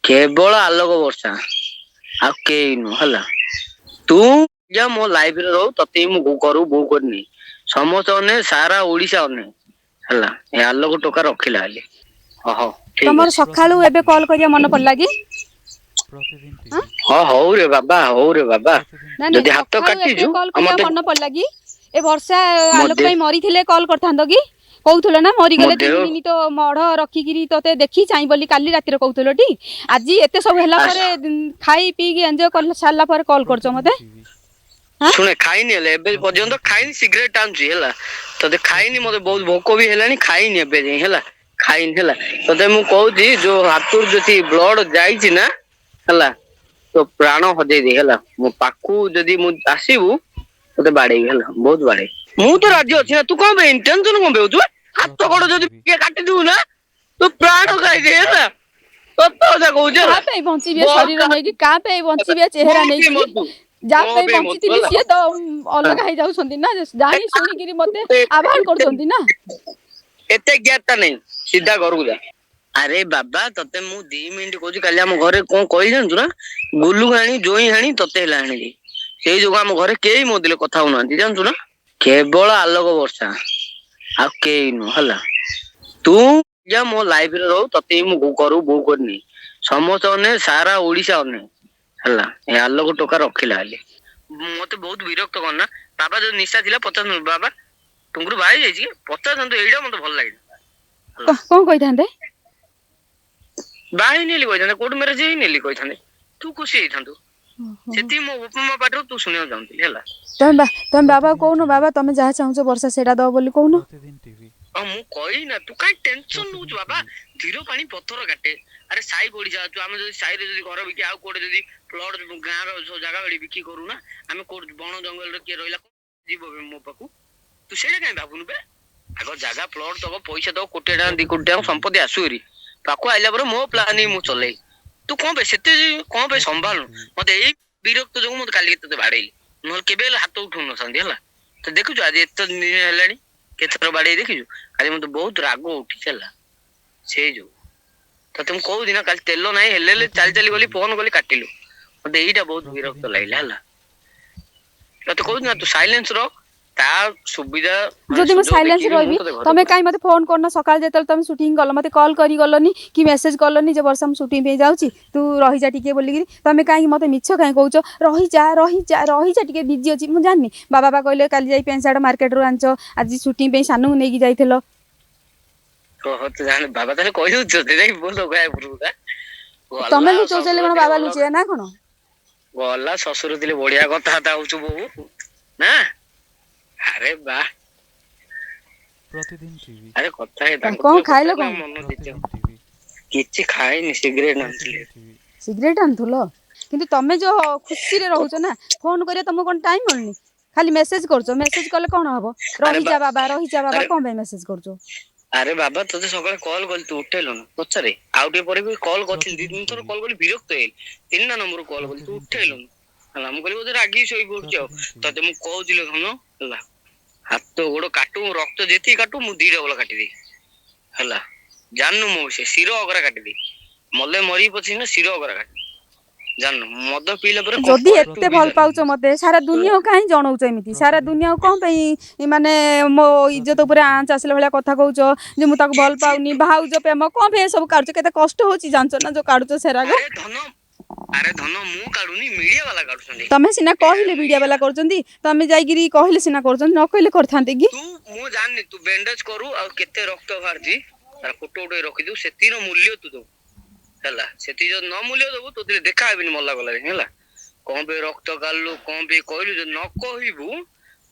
କେବଳ ଆଲୋକ ବର୍ଷା, ଆଉ କେହି ନୁହଁ ହେଲା। ତୁ ଯା ମୋ ଲାଇଫରେ ରହୁ, ତତେ ହିଁ ମୁଁ ଘରୁ ବୋହୂ କରିନି। ସମସ୍ତେ ଅନେ, ସାରା ଓଡିଶା ଅନେ ହେଲା। ଏ ଆଲୋକ ଟୋକା ରଖିଲା ହେଲେ। ହଉ ଠିକ ତମର ଅଛି। ସକାଳୁ ଏବେ କଲ୍ କରିବା ମନେ ପଡିଲା କି? ହଁ ହଉ ରେ ବାବା, ହଉ ରେ ବାବା। ନା ନାଇଁ, ଯଦି ହାତ ସକାଳୁ ଏବେ କାଟିଛୁ କଲ୍ ଆଉ କରିବା ମତେ ମନେ ପଡିଲା କି? ଏ ବର୍ଷା ମୋ ଆଲୋକ ଦେ ପାଇଁ ମରିଥିଲେ କଲ୍ କରିଥାନ୍ତ କି? କହୁଥିଲ ନା ମୋ ମରିଗଲେ ଦେହ 3 ଦିନ ତ ମଢ ରଖିକିରି ତତେ ଦେଖି ଚାହିଁ ବୋଲି କାଲି ରାତିରେ କହୁଥିଲ ଟି। ଆଜି ଏତେ ସବୁ ହେଲା ପରେ ଖାଇ ପିଇକି ଏନ୍ଜୟ କରି ସାରିଲା ପରେ କଲ୍ କରୁଛ ମତେ? ଶୁଣେ, ଖାଇନି ହେଲେ ଏବେ ପର୍ଯ୍ୟନ୍ତ ଖାଇନି, ସିଗାରେଟ ଟାଣୁଛି ହେଲା। ତତେ ଖାଇନି, ମତେ ବହୁତ ଭୋକ ବି ହେଲାଣି, ଖାଇନି ଏବେ ଯାଇ ହେଲା, ଖାଇନି ହେଲା। ତତେ ମୁଁ କହୁଛି, ଯୋଉ ହାତରୁ ଯଦି ବ୍ଲଡ ଯାଇଛି ନା ହେଲା, ତୋ ପ୍ରାଣ ହଜେଇ ଦେଇ ହେଲା। ମୋ ପାଖକୁ ଯଦି ମୁଁ ଆସିବୁ, ତତେ ବାଡେଇବି ହେଲା, ବହୁତ ବାଡେଇବି। ମୁଁ ତ ରାଜି ଅଛି ନା, ତୁ କଣ ପାଇଁ ଟେନସନ କଣ ପାଇଁ ହଉଛୁ? ହାତ ଗୋଡ ଯଦି ଟିକେ କାଟିଦବୁ ନା, ତୁ ପ୍ରାଣ ଖାଇଦେ ହେଲା। ସତ କଥା କହୁଛି ହେଲା। କାହା ପାଇଁ ବଞ୍ଚିବି ଏ ଶରୀର ନେଇକି? କାହା ପାଇଁ ବଞ୍ଚିବି ଏ ଚେହେରା ନେଇକି? ଯାହା ମୋ ପାଇଁ ପାଇଁ ବଞ୍ଚିଥିଲି ମରିବୁ ସିଏ ତ ଅଲଗା ହେଇଯାଉଛନ୍ତି ନା, ଜାଣି ଶୁଣିକିରି ମତେ ଆହ୍ୱାନ କରୁଛନ୍ତି ନା। ଏତେ ଗ୍ୟାପଟା ନାଇଁ, ସିଧା ଘରକୁ ଯା। ଆରେ ବାବା, ତତେ ମୁଁ 2 ମିନିଟ କହୁଛି। କାଲି ଆମ ଘରେ କଣ କହିଲି ଜାଣିଛୁ ନା? ଗୁଲୁ ଆଣି, ଜୋଇଁ ଆଣି, ତତେ ହେଲା ଆଣିଲି। ସେଇ ଯୋଗୁ ଆମ ଘରେ କେହି ମୋ ଦିଲେ କଥା ହଉନାହାନ୍ତି, ଜାଣିଛୁ ନା? କେବଳ ଆଲୋକ ବର୍ଷା, ଆଉ କେହି ନୁହଁ ହେଲା। ତୁ ଯା ମୋ ଲାଇଫରେ ରହୁ, ତତେ ହିଁ ମୁଁ ଘରୁ ବୋହୂ କରିନି। ସମସ୍ତେ ଅନେ, ସାରା ଓଡିଶା ଅନେ ହେଲା। ଏ ଆଲୋକ ଟୋକା ରଖିଲା ହେଲେ ମତେ ବହୁତ ବିରକ୍ତ କରନା ବାବା। ଯୋଉ ନିଶା ଥିଲା ପଚାଶ, ବାବା ଟୁଙ୍ଗୁରୁ ବାହା ହେଇଯାଇଛି କି ପଚାରନ୍ତୁ, ଏଇଟା ମତେ ଭଲ ଲାଗିଲା। କଣ କହିଥାନ୍ତେ? ବାହା ହେଇନି ବୋଲି କହିଥାନ୍ତେ, କୋର୍ଟ ମ୍ୟାରେଜ ହେଇନି ବୋଲି କହିଥାନ୍ତେ, ତୁ ଖୁସି ହେଇଥାନ୍ତୁ। ସେତିକି ମୋ ବାପା ମା ପାଟିରୁ ତୁ ଶୁଣିବାକୁ ଚାହୁଁଥିଲି ହେଲା। ତମେ ବାବା କହୁନ, ବାବା ତମେ ଯାହା ଚାହୁଁଛ ବର୍ଷା ସେଇଟା ଦବ ବୋଲି କହୁନ। ହଁ ମୁଁ କହିନା, ତୁ କାଇଁ ଟେନସନ ନଉଛୁ ବାବା? ଧୀର ପାଣି ପଥର କାଟେ। ଆରେ ସାହି ପଡିଶା ଅଛୁ ଆମେ, ଯଦି ସାହିରେ ଯଦି ଘର ବିକି ଆଉ କୋଉଠି ଯଦି ପ୍ଲଟ ଗାଁର ସବୁ ଜାଗା ବାଡି ବିକି କରୁନା ଆମେ, କୋଉଠି ବଣ ଜଙ୍ଗଲରେ କିଏ ରହିଲା ଯିବ ମୋ ପାଖକୁ? ତୁ ସେଇଟା କାଇଁ ଭାବୁନୁ ବେ? ଆଗ ଜାଗା ପ୍ଲଟ ଦବ, ପଇସା ଦବ, କୋଟିଏ ଟଙ୍କା 2 କୋଟି ଟଙ୍କା ସମ୍ପତ୍ତି ଆସୁ ହେରି। ପାଖକୁ ଆଇଲା ପରେ ମୋ ପ୍ଲାନ୍ ହିଁ ମୁଁ ଚଲେଇ। ତୁ କଣ ପାଇଁ ସେତେ କଣ ପାଇଁ ସମ୍ଭାଳୁନୁ ମତେ? ଏଇ ବିରକ୍ତ ଯୋଗୁ ମତେ କାଲି ତତେ ବାଡେଇଲି, ନହେଲେ କେବେ ହେଲେ ହାତ ଉଠଉନଥାନ୍ତି ହେଲା। ତ ଦେଖୁଛୁ ଆଜି ଏତେ ଦିନ ହେଲାଣି କେତେଥର ବାଡେଇ ଦେଖିଛୁ? ଆଜି ମତେ ବହୁତ ରାଗ ଉଠିଛି ହେଲା, ସେଇ ଯୋଗୁ ତତେ ମୁଁ କହୁଛି ନା। କାଲି ତେଲ ନାହିଁ ହେଲେ ହେଲେ ଚାଲି ଚାଲି ଗଲି, ଫୋନ କଲି, କାଟିଲୁ। ମତେ ଏଇଟା ବହୁତ ବିରକ୍ତ ଲାଗିଲା ହେଲା। ତତେ କହୁଛି ନା, ତୁ ସାଇଲେନ୍ସ ରହ, ତା ସୁବିଧା ମାନେ ଯଦି ମୁଁ ସୁଯୋଗ ସାଇଲେନ୍ସ ଦେଖିକି ମୁଁ ରହିବି, ତତେ ଘରେ ତମେ କାହିଁ ମତେ ଫୋନ କରୁନ? ସକାଳେ ଯେତେବେଳେ ତମେ ସୁଟିଂ କଲ, ମତେ କଲ୍ କରି ଗଲନି କି ମେସେଜ କଲନି ଯେ ବର୍ଷା ମୁଁ ସୁଟିଂ ପାଇଁ ଯାଉଛି, ତୁ ରହିଯା ଟିକେ ବୋଲିକିରି? ତମେ କାହିଁକି ମତେ ମିଛ କାହିଁ କହୁଛ, ରହିଯା ରହିଯା ରହିଯା ଟିକେ ବିଜି ଅଛି? ମୁଁ ଜାଣିନି। ବାବା ବା କହିଲେ କାଲି ଯାଇ ପ୍ୟାଣ୍ଟ ସାର୍ଟ ମାର୍କେଟରୁ ଆଣିଛ, ଆଜି ସୁଟିଂ ପାଇଁ ସାନକୁ ନେଇକି ଯାଇଥିଲ। ଓହୋ, ତୁ ଜାଣି ବାବା ତାହେଲେ କହିଦଉଛୁ ତତେ ଯାଇ ବୋଲ କହିବା ପୂର୍ବରୁ। ତମେ ଲୁଚଉଛ ହେଲେ କଣ ବାବା ଲୁଚିବେ ନା କଣ? ଗଲା ଶ୍ୱଶୁର ଥିଲେ ବଢିଆ କଥାବାର୍ତ୍ତା ହଉଛୁ ବୋହୁ ନା। ଆରେ ବା, ଆରେ କଥା ହେଇ ତାଙ୍କ କଣ ଖାଇଲ? କଣ ମନ କିଛି ଖାଇନି, ସିଗରେଟ ଆଣିଥିଲି। ସିଗରେଟ ଆଣୁଥିଲ? କିନ୍ତୁ ତମେ ଯୋଉ ଖୁସିରେ ରହୁଛ ନା, ଫୋନ କରିବା ତମକୁ କଣ ଟାଇମ ମିଳୁନି? ଖାଲି ମେସେଜ କରୁଛ। ମେସେଜ କଲେ କଣ ହବ? ରହିଯା ବାବା, ରହିଯା ବାବା, କଣ ପାଇଁ ମେସେଜ କରୁଛ? ଆରେ ବାବା, ତୋତେ ସକାଳେ କଲ୍ କଲି, ତୁ ଉଠେଇଲୁନୁ। ପଚାରେ, ଆଉ ଟିକେ ପରେ ବି କଲ୍ କରିଥିଲି, 2 ତିନି ଥର କଲ୍ କଲି, ବିରକ୍ତ ହେଇଗଲି। 3ଟା ନମ୍ବର କଲ୍ କଲି, ତୁ ଉଠେଇଲୁନୁ ହେଲା। ମୁଁ କହିଲି ବୋଧେ ରାଗିକି ଶୋଇ ପଡୁଛି। ଆଉ ତତେ ମୁଁ କହୁଥିଲି ଧନ ହେଲା, ହାତ ଗୋଡ କାଟୁ, ରକ୍ତ ଯେତିକି କାଟୁ, ମୁଁ 2 ଡବଲ କାଟିଦେବି ହେଲା। ଜାଣିନୁ ମୋ ସେ ଶିର ଅଗରା କାଟିଦେବି, ମଲେ ମରିବି ପଛେ ନା ଶିର ଅଗରା କାଟି। ଜାଣିନୁ ମଦ ପିଇଲା ପରେ କଣ ଯଦି କରେ ତୁ ଏତେ ବି ଭଲ ଜାଣିନୁ। ପାଉଛ ମତେ, ସାରା ଦୁନିଆକୁ କାହିଁ ଜଣଉଛ ଏମିତି? ସାରା ଦୁନିଆକୁ କଣ ପାଇଁ ମାନେ ମୋ ଇଜ୍ଜତ ଉପରେ ଆଞ୍ଚ ଆସିଲା ଭଳିଆ କଥା କହୁଛ ଯେ ମୁଁ ତାକୁ ଭଲ ପାଉନି, ଭାଉଜ ପ୍ରେମ କଣ ପାଇଁ ସବୁ କାଢୁଛ? କେତେ କଷ୍ଟ ହଉଛି ଜାଣିଛ ନା ଯୋଉ କାଢୁଛ ସେରାଗ? ଆରେ ଧନ, ଆରେ ଧନ, ମୁଁ କାଢୁନି, ମିଡିଆ ବାଲା କାଢୁଛନ୍ତି। ତମେ ସିନା କହିଲେ ମିଡିଆ ବାଲା କରୁଛନ୍ତି, ତମେ ଯାଇକିରି କହିଲେ ସିନା କରୁଛନ୍ତି, ନ କହିଲେ କରିଥାନ୍ତେ କି? ତୁ ମୁଁ ଜାଣିନି, ତୁ ବ୍ୟାଣ୍ଡେଜ କରୁ ଆଉ କେତେ ରକ୍ତ ବାହାରିଛି ତାର ଫଟୋ ଉଠେଇ ରଖିଦବୁ, ସେତିକିର ମୂଲ୍ୟ ତୁ ଦବୁ ହେଲା। ସେତିକି ଯଦି ନ ମୂଲ୍ୟ ଦବୁ, ତୋ ଦେଖା ହେବିନି ମଲା ଗଲା ହେଲା। କଣ ପାଇଁ ରକ୍ତ କାଢିଲୁ, କଣ ପାଇଁ କହିଲୁ, ଯଦି ନ କହିବୁ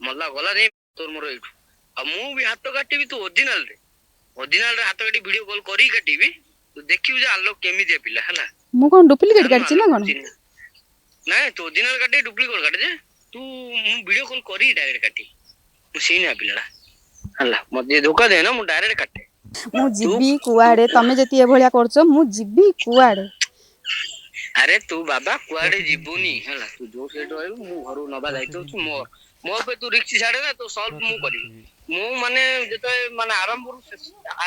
ମଲା ଗଲା ଯାଇ ତୋର ମୋର ଏଇଠୁ। ଆଉ ମୁଁ ବି ହାତ କାଟିବି, ତୁ ଅରିଜିନାଲରେ ଅରିଜିନାଲରେ ହାତ କାଟି ଭିଡିଓ କଲ୍ କରିକି କାଟିବି, ତୁ ଦେଖିବୁ ଯେ ଆଲୋକ କେମିତିଆ ପିଲା ହେଲା। ମୁଁ କଣ ଡୁପ୍ଲିକେଟ କାଟିଛି ନା କଣ? ନାଇଁ, ତୁ ଅରିଜିନାଲ କାଟି, ଡୁପ୍ଲିକେଟ କାଟି ଯେ ତୁ, ମୁଁ ଭିଡିଓ କଲ୍ କରିକି ଡାଇରେକ୍ଟ କାଟି। ମୁଁ ସେଇନା ପିଲାଟା ହେଲା, ମତେ ଯିଏ ଧୋକା ଦେ ନା ମୁଁ ଡାଇରେକ୍ଟ କାଟେ। ମୁଁ ଯିବି କୁଆଡେ? ତମେ ଯଦି ଏଭଳିଆ କରୁଛ ମୁଁ ଯିବି କୁଆଡେ? ଆରେ ତୁ ବାବା କୁଆଡେ ଯିବୁନି ହେଲା। ତୁ ଯୋଉ ସେଇଠି ରହିବୁ, ମୁଁ ଘରୁ ନବା ଦାୟିତ୍ୱ ଅଛି ମୋର। ମୋ ଉପରେ ତୁ ରିକ୍ସ ଛାଡେ ନା, ତୋ ସଲ୍ଭ ମୁଁ କରିବି। ମୁଁ ମାନେ ଯେତେବେଳେ ମାନେ ଆରମ୍ଭରୁ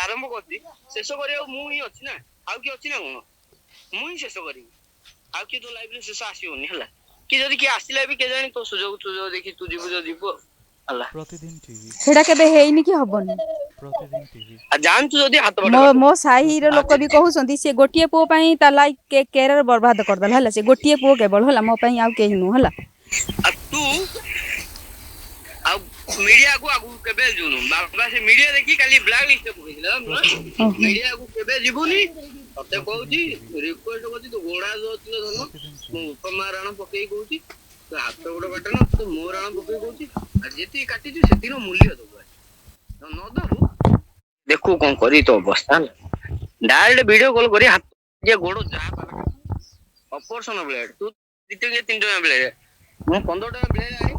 ଆରମ୍ଭ କରିଛି, ଶେଷ କରିବାକୁ ମୁଁ ହିଁ ଅଛି ନା, ଆଉ କିଏ ଅଛି ନା କଣ? ମୁଁ ହିଁ ଶେଷ କରିବି, ଆଉ କିଏ ତୋ ଲାଇଫରେ ଶେଷ ଆସିବନି ହେଲା। କି ଯଦି କିଏ ଆସିଲା ବି କେଜାଣି, ତୋ ସୁଯୋଗ ସୁଯୋଗ ଦେଖି ତୁ ଯିବୁ ଯଦି ଯିବୁ ଆଉ, ହେଲା। ପ୍ରତିଦିନ ଟିଭି। ସେଇଟା କେବେ ହେଇନି କି ହବନି। ପ୍ରତିଦିନ ଟିଭି। ଆଉ ଜାଣିଛୁ ଯଦି ହାତ ବାଟ ମୋ କାଟିବୁ। ମୋ ସାହିର ଲୋକ ବି କହୁଛନ୍ତି, ସେ ଗୋଟିଏ ପୁଅ ପାଇଁ ତା ଲାଇଫ କ୍ୟାରିୟର ବର୍ବାଦ କରିଦେଲା ହେଲା। ସେ ଗୋଟିଏ ପୁଅ କେବଳ ହେଲା, ମୋ ପାଇଁ ଆଉ କେହି ନୁହଁ ହେଲା। ଆଉ ତୁ ଆଉ ମିଡିଆକୁ ଆଗକୁ କେବେ ଯିବୁନୁ ବାବା। ସେ ମିଡିଆ ଦେଖି କାଲି ବ୍ଲାକ୍ ଲିଷ୍ଟ ପକେଇଥିଲା। ଓହୋ। ମିଡିଆକୁ କେବେ ଯିବୁନି, ତତେ କହୁଛି, ରିକ୍ୱେଷ୍ଟ କରୁଛି, ତୁ ଗୋଡା ଧନ, ମୋ ବାପା ମା ରାଣ ପକେଇ କହୁଛି, ତୁ ହାତ ଗୋଡ କାଟନା, ତୁ ମୋ ରାଣ ପକେଇ କହୁଛି। ଆଉ ଯେତିକି କାଟିଛୁ ସେତିକିର ମୂଲ୍ୟ ଦବୁ। ଆଜି ନ ଦବୁ ଦେଖୁ କଣ କରିବି ତୋ ଅବସ୍ଥା ହେଲା। ଡାଇରେକ୍ଟ ଭିଡିଓ କଲ କରି ହାତ ଗୋଡ ଯାହା ଅପରସନ ବ୍ଲେଡ, ତୁ 2 ଟଙ୍କା 3 ଟଙ୍କା ବ୍ଲେଡ, ମୁଁ 15 ଟଙ୍କା ବ୍ଲେଡ ଆଣି